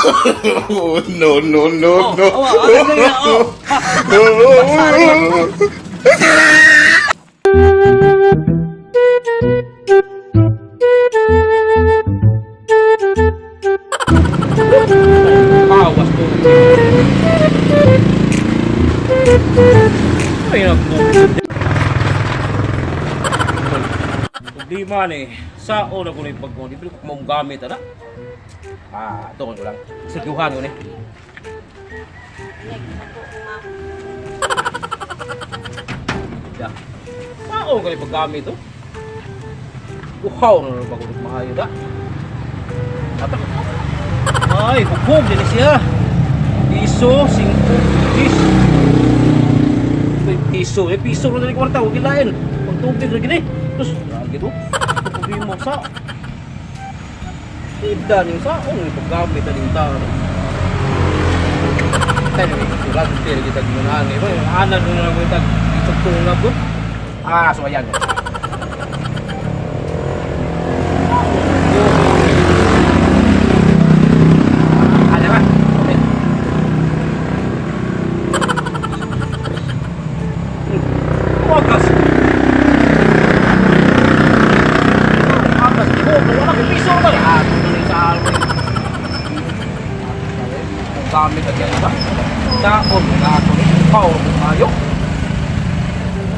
Oh, no, no, no, Oh, no. oh, agad na, oh. Awas ko. Ay, naku. Problema ni, sa una ko na yung pagkuhan, di ko mong gamit, ana. Ah, ito ko lang. Sigyuhan ko ni. Ya. Sao ka ni paggamit to? Uhaw na lang bago maayo da. Atak. Ay, hukom din siya. Piso, 5, 10. Piso, eh, piso na dali kwarta, huwag gilain. Pag tubig lagi ni. Terus, lagi to. Problema sa. Tidak ning saong ni paggamit na ning tao. Anyway, wala ko pero kita ginunaan eh. Well, anan mo na lang kita isugtungab ko. Ah, so ayan. Ano ba? Okay. Wagas. Agas ko, wala ko piso ba? Ah, tuloy sa alcohol. Gamit at yan ba? Taon na ako ni Pao ayo.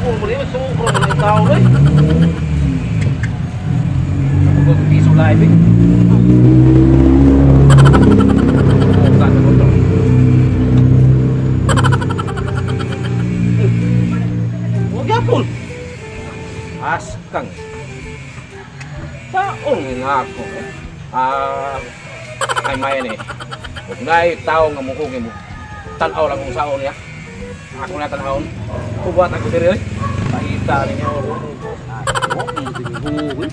Oo, mo rin sobra mo na tao rin. Ako ko piso live eh. Oo, ganda ko to. Huwag yapon. Askang. Taong nga ako eh. Ah, ay may ni. Huwag na tao nga muhugin mo. Tanaw lang kung saon niya. Ako na tanawon. Kubat ako diri oy. Pakita ninyo. Ay, mo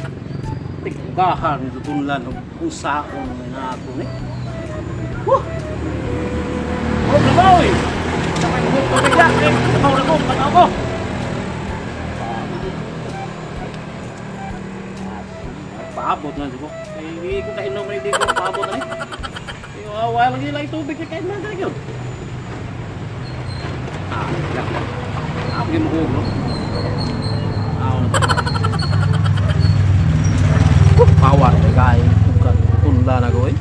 Tigbahan ito tunlan og kung saon nga ako ni. Wah! Huwag na ba oy? Sakay mo ko bigla. Eh, tanaw na ko, tanaw ko. Paabot na ko. Eh, hindi ko kainom na hindi ko paabot na eh. Eh, wala lang nila tubig kay kain man yun. Ah, ya. Ah, mo no. Ah, na. Power kay kay ugat tunda na ko eh.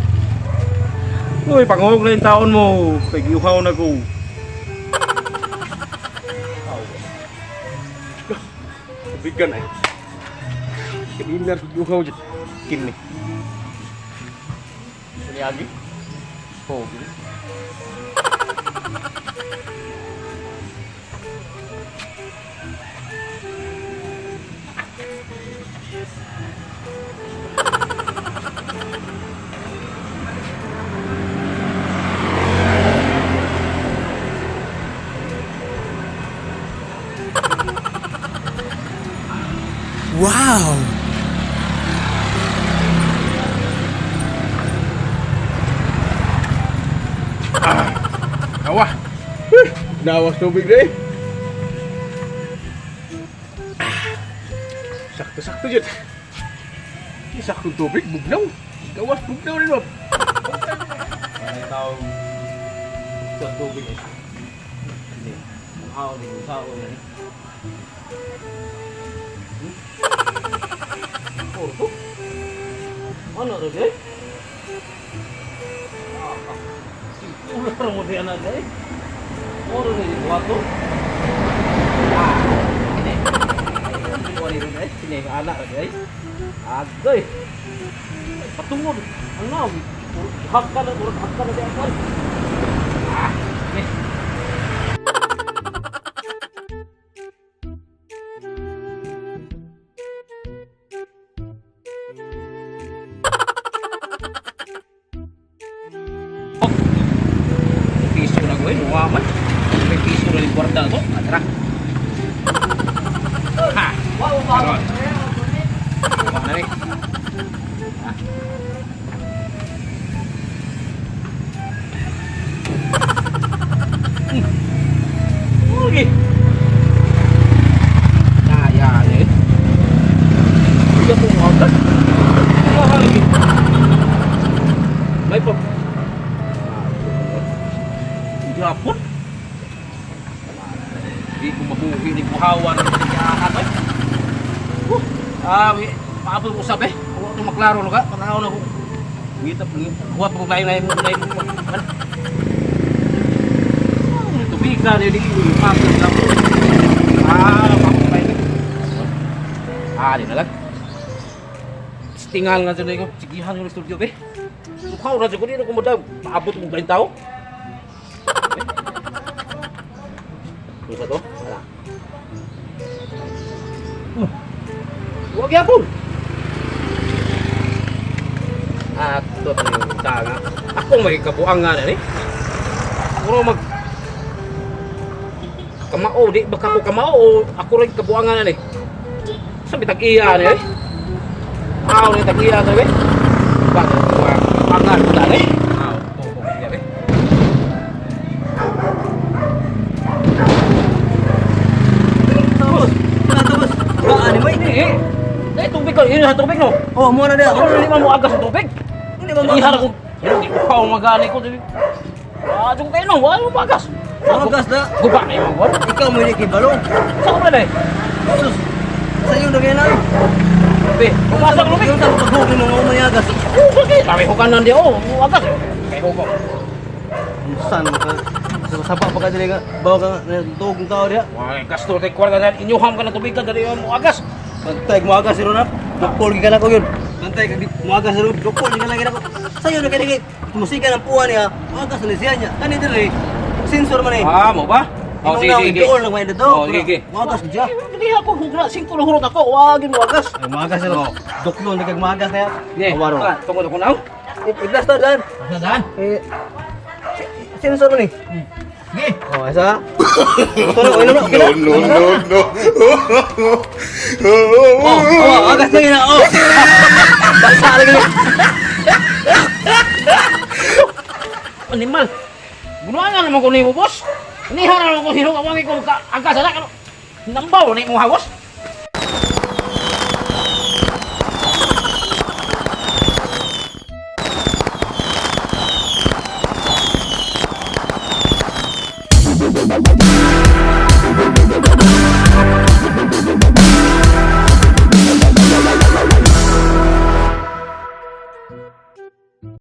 Uy, panghuog na yung taon mo. Kay giuhaw na ko. Tubigan ay. Kanilar giuhaw jud. Kini. Kaniagi. Oh, gini. Wow! Awa. Nawas tubig na eh. Sakto-sakto jud. Saktong tubig, bugnaw. Gawas bugnaw rin mo. May tao sa tubig eh. Hindi. Ang hao din, ang sao na eh. Oh, to? Ano rin eh? Ular mo diyan na eh. Oro rin yung wato. Ah, ini. Ini rin eh. Ini anak rin eh. Agoy. Patungod. Ano? Hakka na, hakka na diyan. Ah, ini. Piso na ko eh, mukha man. May piso na yung kwarta to. Ah, tara. Ha! Karon. Kuha na rin. Ah. Okay. Ya, ya, ya. Hindi ko agad. Kuha lagi. May pa. Gihapon. Di ko mabuhi ni buhawa ng pagkakahan ay. Huh. Ah, paabot ko usab eh. Huwag itong maklaro no ka. Panahon ako. Ngita, huwag ko lain lain lain. Ano? Tubig ka, di ko yung pagod lang. Ah, paabot ko. Ah, di na lang. Tingal nga dyan ko. Sigihan yung studio be. Mukha na dyan ko. Di na ko madag. Paabot kong lain tao. Ano sa to? Wala. Huwag yapon! At ito yung tanga. Ako may kabuang nga na ni. Ako mag kamao di baka ko kamao o ako rin kabuangan na ni. Sabi tag-iya ni eh. Aw ni tag-iya ni eh. Ba kabuangan ko dali. Aw, to ko iya eh. Tapos, tapos. Ano mo Ini eh. Dai tubig ko, yun sa tubig no. Oh, mo na dia. Ako rin mo agas sa tubig. Hindi ba Ihar ko. Hindi ko pa magani ko. Ah, jung kayo no, wala mo magas. Magas na. Guba na yung mga. Ikaw mo ni kibalo. Sa ko na eh. Sus. Sa iyo na kaya. Be, pumasok lubig. Yung sa paghugi mo nga mayagas. Oh, bakit? Sabi ko kanan di, oh, agas. Kay hugo. Saan ka? Sa sapa pa ka dili ka. Bawa ka tuog ng tao diha. Wala gasto kay kwarta na inyuham ka na tubig ka dali mo agas. Pantay mo agas ro na. Dukol gi ka na ko yun. Pantay ka mo agas ro. Dukol gi ka na ko. Sa iyo na kaya musika ng puwan niya. Agas na siya niya. Kani dili. Sensor man eh. Ah, mo ba? Oh, sige, sige. Dool lang may dito. Oh, sige, sige. Magas gid siya. Hindi ako hugna, singko na hurot ako. Wagin mo agas. Ay, magas ro. Duklon na kag magas na. Sige, Awaro. ah, tungod ako na. Iblas ta dyan. Saan? Eh, sensor man eh. Sige. Oh, asa? Ito na, okay na, okay na. No, no, no. Oh, oh, agas na yun na, oh. Basa lagi na. Animal. Gunahan na naman ko nimo, boss. Niha na naman ko sino kawagi ko agas na. Nambaw na imong hagos.